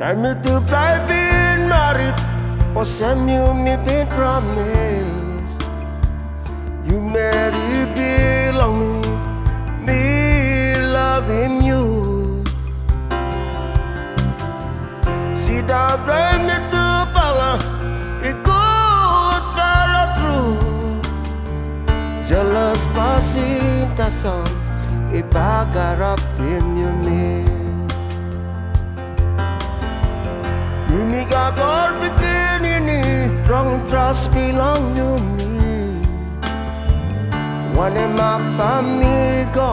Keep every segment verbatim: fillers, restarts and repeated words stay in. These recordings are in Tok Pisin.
Em yutupela i bin marit, olsem yumi bin promis. Yu meri bilong mi, mi lavim yu. Sindaun bilong yutupela i gutpela tru. Jeles pasin tasol i bagarapim yumi. Yumi gat ol pikinini long tras bilong yumi. Wanem hap mi go,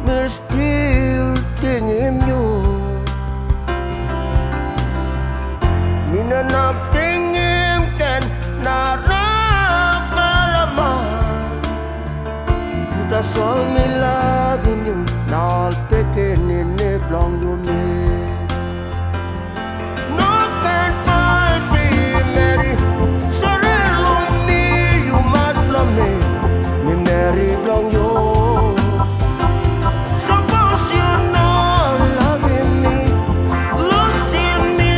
mi stil tingim yu. Mi no inap tingim gen narapela man. Yu tasol mi lavim yu, na ol pikinini bilong yumi. No ken paip mi meri, sori long mi, yu mat long mi, mi meri bilong yu. Sapos yu no lavim mi, lusim mi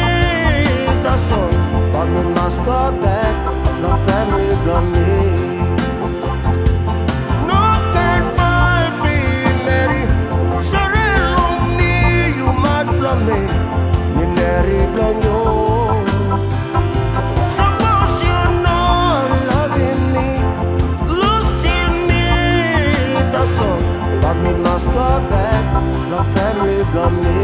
tasol, bai mi mas go bek long famili bilong mi. No ken paip mi meri, sori long mi, yu mat long mi, mi meri bilong yu. Sapos yu no lavim mi, lusim mi tasol, bai mi mas go bek long famili bilong mi.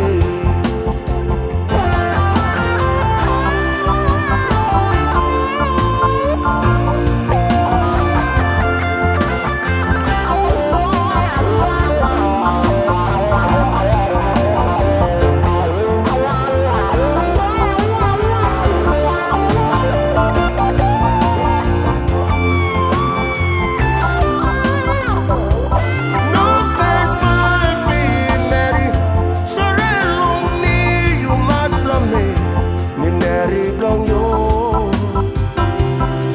No ken paip mi meri, sori long mi, yu mat long mi, mi meri bilong yu.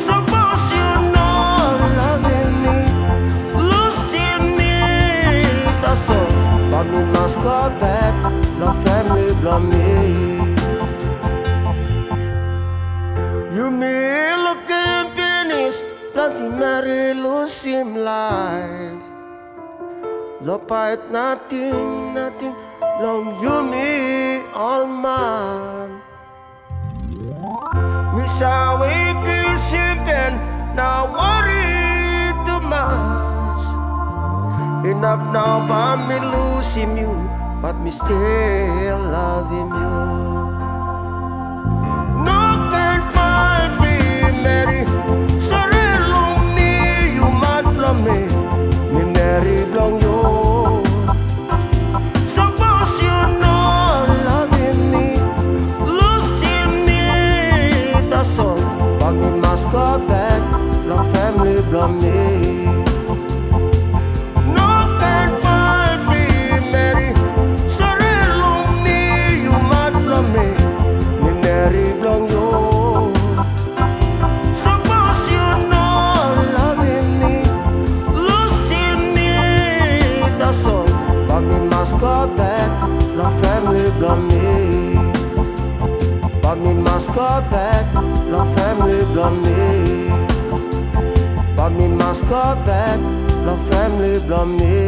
Sapos yu no lavim mi, lusim mi tasol, bai mi mas go bek long famili bilong mi. Yumi lukim pinis, planti meri lusim laip. No pait nating nating long yumi ol man. Mi save kisim pen na wori tumas. Inap nau bai mi lusim yu, bat mi stil lavim yu. No ken paip mi meri, sori long mi, yu mat long mi, mi meri bilong yu. Sapos yu no lavim mi, lusim mi tasol, bai mi mas go bek long famili bilong mi. No ken paip mi meri, sori long mi, yu mat long mi, mi meri bilong yu. Sapos yu no lavim mi, lusim mi tasol, bai mi mas go bek long famili bilong mi. Bai mi mas go bek long famili bilong mi. Bai mi mas go bek long famili bilong mi.